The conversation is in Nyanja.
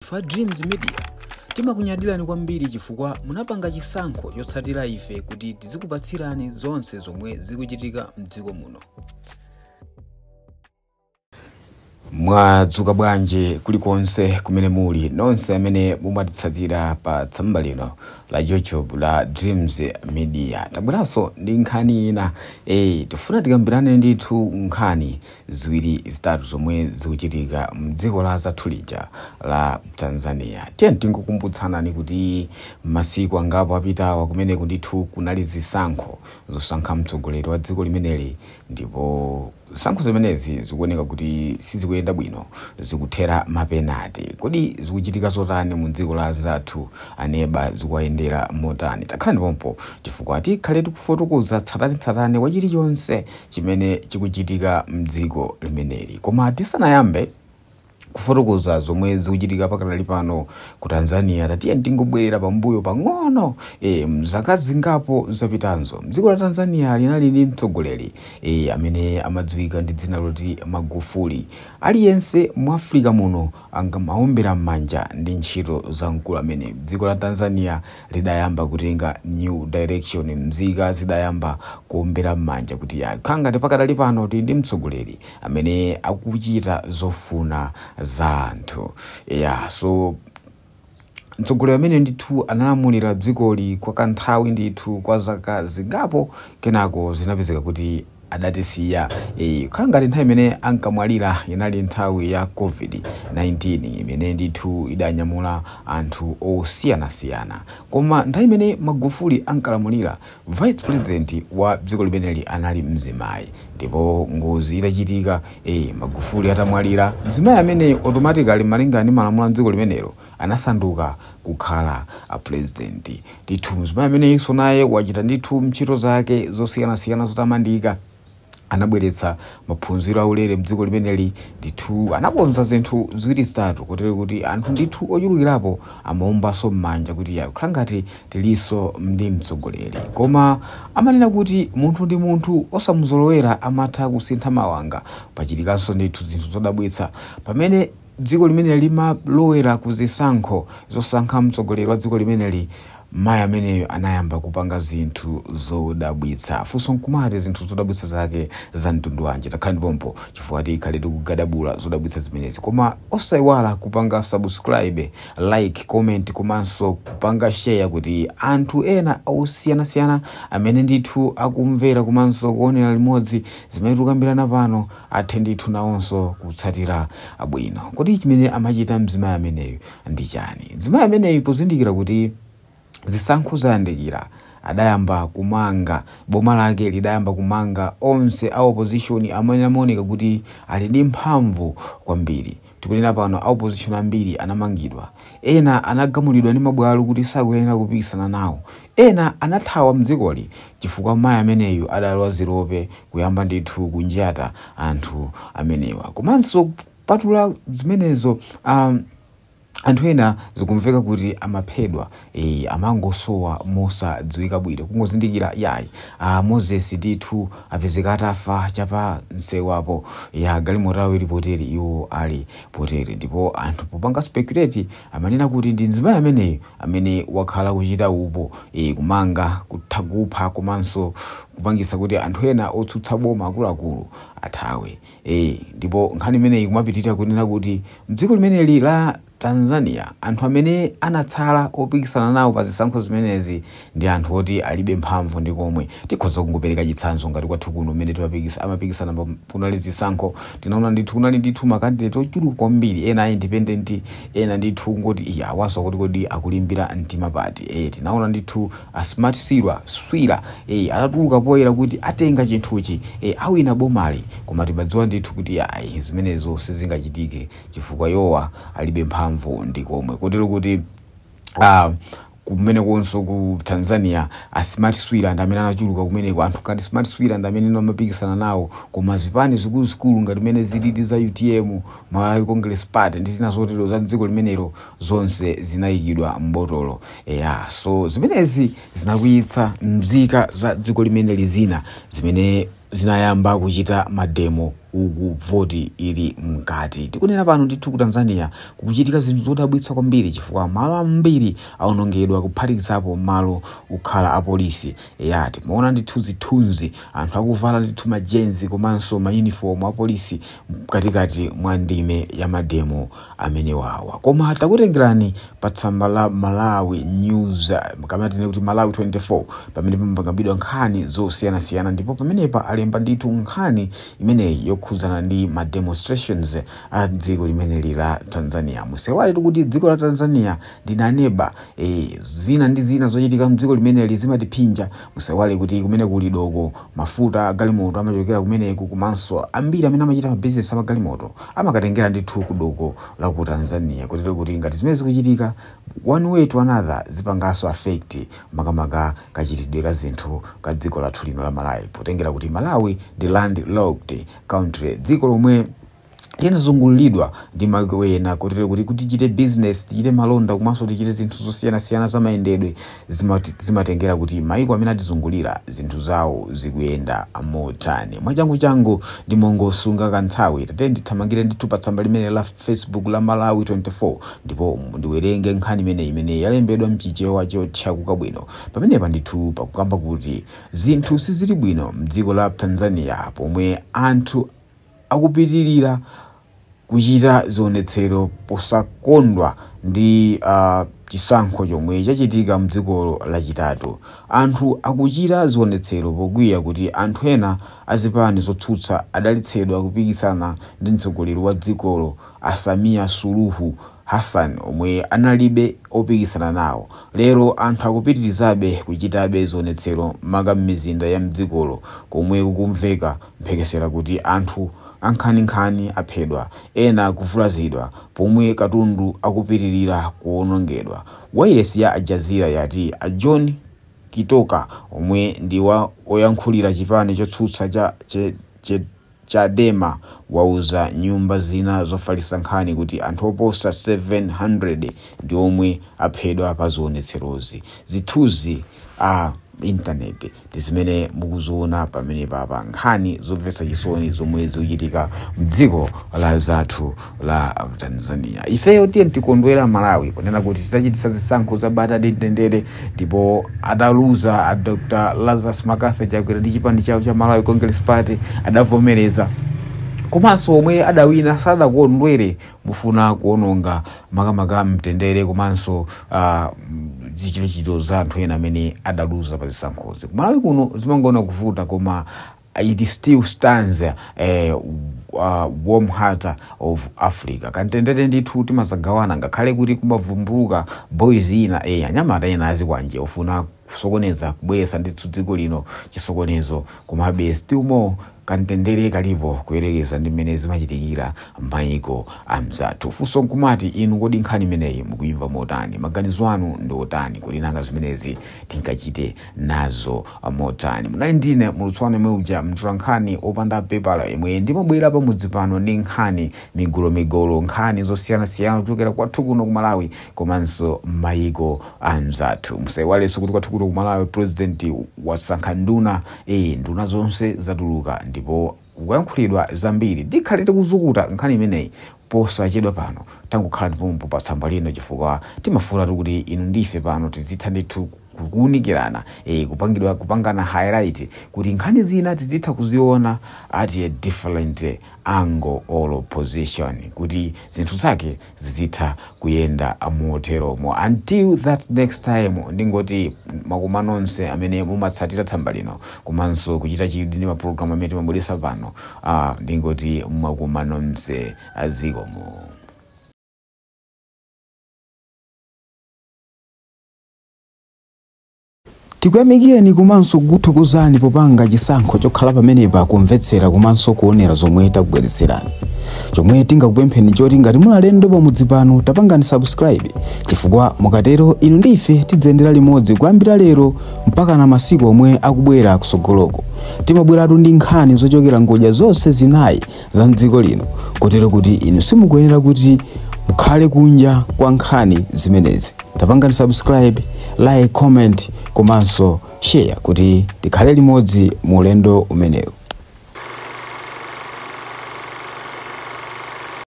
Ife Dreams Media timakunyadirani kwambiri chifukwa munapanga chisankho chotsatira ife kuti tizikupatsirani zonse zomwe zikuchitika mdziko muno. Mwadzuka bwanji kulikonse kumene muli nonse amene mumatitsatira pa tsamba lino la YouTube la Dreams Media. Tabweranso ndi nkhani ina. Tifuna tikambirane ndithu nkhani ziwiri zitatu zomwe zikuchitika mdziko la zathu lija la Tanzania. Tiye tingokumbutsanani kuti masiku angapo apitawa kumeneku ndithu kunali zisankho zosankha mtsogoleri wa dziko limeneli, ndipo zisankho zimenezi zikuoneka kuti sizikuyenda bwino, zikuthera mapenati. Kodi zikuchitika zotani mu dziko la anzathu aneba, zikuwayendera motani? Takhalani pompo chifukwa tikhale tikufotokoza tsatanetsatane wa chilichonse chimene chikuchitika mdziko limeneli. Koma tisanayambe kufotokoza zomwe zikuchitika pakadali pano ku Tanzania, tatiye tingobwerera pambuyo pang'ono. Mzaka zingapo zapitazo mdziko la Tanzania linali ndi mtsogoleri amene amadziwika ndi dzina loti Magufuli. Aliyense mu Africa muno angamaombera m'manja ndi ntchito za mkulu amene. Dziko la Tanzania lidayamba kutenga new direction, mzika zidayamba kuombera m'manja kuti khangati pakadali pano tili ndi mtsogoleri amene akuchita zofuna za anthu. So mtsogoleri amene ndithu analamulira dzikoli kwa kanthawi ndithu kwa zaka zingapo, kenako zinapezeka kuti adatisiya. Khala ngati nthawi imene ankamwalira inali nthawi ya COVID-19 imene ndithu idanyamula anthu osiyanasiyana. Koma nthawi imene Magufuli ankalamulira, vice president wa dziko limeneli anali mzimayi, ndipo ngozi itachitika, Magufuli atamwalira, mzimayi amene automatically malingana ndi malamulo a dziko limenelo anasanduka kukhala a president. Ndithu mzimayi ameneyinso naye wachita ndithu ntchito zake zosiyanasiyana zotamandika. Anabweretsa maphunziro aulere mdziko limeneli, ndithu anakonza zinthu ziwiri zitatu kotero kuti anthu ndithu ochulukirapo amaombanso m'manja kuti ya kukhala ngati tilinso ndi mtsogoleri. Koma amanena kuti munthu ndi munthu osamuzolowera amatha kusintha mawanga. Pachitikanso ndithu zinthu zodabwitsa pamene dziko limeneli limalowera ku zisankho zosankha mtsogoleri wa dziko limeneli. Mayi ameneyo anayamba kupanga zinthu zodabwitsa. Funso nkumati zinthu zodabwitsa zake za mtundu wanji? Takhala ndipompo chifukwa tikhale tikugadabula zodabwitsa zimenezi. Koma osayiwala kupanga subscribe, like, comment komanso kupanga share kuti anthu ena osiyanasiyana amene ndithu akumvera komanso kuonera limodzi zimene tikukambirana pano athe ndithu nawonso kutsatira bwino. Kodi chimene amachita mzimayi ameneyu ndi chani? Mzimayi ameneyu pozindikira kuti zisankho zayandikira, adayamba kumanga boma lake, lidayamba kumanga onse a opposition amene amaoneka kuti ali ndi mphamvu kwambiri. Tikunena pano a opposition ambiri anamangidwa, ena anagamulidwa ndi mabwalo kuti sakuyenera kupikisana nawo, ena anathawa mdzikoli chifukwa mayi ameneyu adalowa zirope kuyamba ndithu kunjata anthu amenewa. Komanso kupatula zimenezo, anthu ena zikumveka kuti amaphedwa, amangosowa mosadziwika bwino, kungozindikira yayi Moses ndithu apezeka atafa chapa msewapo, ya galimoto awo ili potere, iwo ali potere. Ndipo anthu popanga speculate amanena kuti ndi mzimayi ameneyu amene wakhala kuchita upo, kumanga, kutha kupha komanso kupangisa kuti anthu ena otsutsa boma akuluakulu athawe. Ndipo nkhani imeneyi kumapitirira kunena kuti mdziko limeneli la Tanzania anthu amene anatsala opikisana nawo pa zisankho zimenezi ndi anthu oti alibe mphamvu ndi komwe. Tikhoza kungopereka chitsanzo ngati kwathu kuno mmene amapikisana kunali zisankho, tinaona ndithu kunali ndithu makandidate ochuluka kwambiri, ena independent, ena ndithu ngoti iya awaso kuti kodi akulimbira mtima pati. Tinaona ndithu a Smart Swira atatuluka poyera kuti atenga chinthuchi, awina bomali, koma timadziwa ndithu kuti ayi zimenezo sizingachitike chifukwa yowa alibe mphamvu ndi komwe. Kotero kuti kumenekonso ku Tanzania a Smart Swira ndi amene anachuluka kumeneko. Anthu ngati Smart Swira ndi amene amapikisana nawo, koma zipani zikuluzikulu ngati mene zilili za UTM, Malawi Congress Party ndi zina zotero za dziko limenelo zonse zinayikidwa m'botolo. So zimenezi zinakwiyitsa mzika za dziko limeneli zina zimene zinayamba kuchita mademo. Uku voti ili mkati. Tikunena pano ndithu ku Tanzania kukuchitika zinthu zodabwitsa kwambiri, chifukwa malo ambiri awonongedwa, kuphatikizapo malo kukhala apolisi. Ya, timaona ndithu zithunzi, anthu akuvala ndithu majenzi komanso mayunifomu apolisi mkatikati mwa ndime ya mademo amenewawa. Koma takutengerani pa tsamba la Malawi News, kamene tinene kuti Malawi 24, pamene pamapangidwa nkhani zosiyanasiyana, ndipo pamenepa alemba ndithu nkhani imeneyi yokhudzana ndi ma demonstrations a dziko limeneli la Tanzania. Musaiwale kuti dziko la Tanzania ndi naneba, zina ndi zina zochitika mdziko limeneli zimatiphinja. Musaiwale kuti kumene kuli doko, mafuta agalimoto amachokera kumeneku, komanso ambiri amene amachita mabizinesi amagalimoto amakatengera ndithu ku doko la ku Tanzania, kotero kuti ngati zimene zikuchitika, one way to another zipanganso affect makamaka kachitidwe ka zinthu ka dziko lathu lino la Malawi, potengera kuti Malawi ndi landlocked country, dziko lomwe linazungulidwa ndi maiko ena, kotero kuti tichite business, tichite malonda komanso tichite zinthu zosiyanasiyana zamayendedwe, zimatengera kuti maiko amene atizungulira zinthu zawo zikuyenda motani. Mwachanguchangu ndi mongosunga kanthawi, tate ndithamangire ndithu pa tsamba limene la Facebook la Malawi 24, ndipo ndiwerenge nkhani imene yalembedwa mchichewa chotchakuka bwino. Pamenepa ndithu pakukamba kuti zinthu sizili bwino mdziko la Tanzania, pomwe anthu akupitirira kuchita zionetsero posakondwa ndi chisankho chomwe chachitika mdzikolo Lachitatu. Anthu akuchita zionetsero pokwiya kuti anthu ena azipani zotsutsa adaletsedwa kupikisana ndi mtsogoleri wa dzikolo a Samia Suluhu Hassan, omwe analibe opikisana nawo. Lero anthu akupitirizabe kuchitabe zionetsero maka m'mizinda ya mdzikolo, komwe kukumveka mphekesera kuti anthu ankhaninkhani aphedwa, ena kuvulazidwa, pomwe katundu akupitirira kuwonongedwa. Wailesi ya Al Jazeera yati a John Kitoka, omwe ndi wa oyankhulira chipani chotsutsa cha Chadema, wauza nyumba zina zofalitsa nkhani kuti anthu oposa 700 ndi omwe aphedwa pa zionetserozi. Zithunzi a intaneti ndi zimene mukuziona pamene papa, nkhani zomvetsa chisoni zomwe zikuchitika mdziko la zathu la Tanzania. Ifeyo tiye tikondwera Malawi ponena kuti tidachititsa zisankho za bata ndi mtendere, ndipo adaluza a Dr Lazarus McCarthy Chakwera ndi chipani chawo cha Malawi Congress Party adavomereza, komanso omwe adawina sadakondwere mufuna kuononga makamaka mtendere komanso zichitochito za anthu ena amene adaluza pa zisankhozi. Ku Malawi kuno zimangona kuvuta, koma it still stands warm heart of Africa. Kantendere ndithu timazagawana, ngakhale kuti kumavumbuluka boys ina, anyamata ena azikwanje ofuna kusokoneza, kubweretsa ndithu dziko lino chisokonezo, komabe still more kantendere kalipo kuyerekeza ndi mmene zimachitikira m'mayiko amzathu. Funso nkumati, inu kodi nkhani imeneyi mukuyimva motani? Maganizo anu ndi otani? Kuti nanga zimenezi tinkachite nazo motani? Munali ndine mulutswana meuja, mtolankhani opanda pepala, imwe ndimabwera pamudzi pano ndi nkhani migolomigolo, nkhani zosiyanasiyana kuchokera kwathu kuno ku Malawi komanso m'mayiko amzathu. Musaiwalenso kuti kwathu kuno ku Malawi president wasankha nduna, nduna zonse zatuluka ndipo kuyankhulidwa zambiri. Tikhale tikuzukuta nkhani imeneyi posachedwa pano, tangokhala ndipompo pa tsamba lino, chifukwa timafuna kuti inu ndife pano tizitha ndithu kuwunikirana, kupangana highlight, kuti nkhani zina tizitha kuziona at a different angle or position, kuti zinthu zake zizitha kuyenda moteromo. Until that next time, ndingoti makoma nonse amene mumatsatira tsamba lino komanso kuchita chidwi ndi mapulogalamu amene timabweretsa pano, ndingoti makoma nonse, azikomo. Tikuyamikeni komanso kukuthokozani popanga chisankho chokhala pamenepa kumvetsera komanso kuonera zomwe takubweretserani. Chomwe tingakupempheni choti ngati muli alendo pamudzi pano, tapangani subscribe, chifukwa mukatero inu ndife tidzayendera limodzi kuyambira lero mpaka na masiku omwe akubwera kusogoloko. Timabweratu ndi nkhani zochokera ngodya zonse zinayi za mdziko lino, kotero kuti inu simukuyenera kuti mukhale kunja kwa nkhani zimenezi. Tapangani subscribe, like, comment komanso share kuti tikhale limodzi mu ulendo umenewu.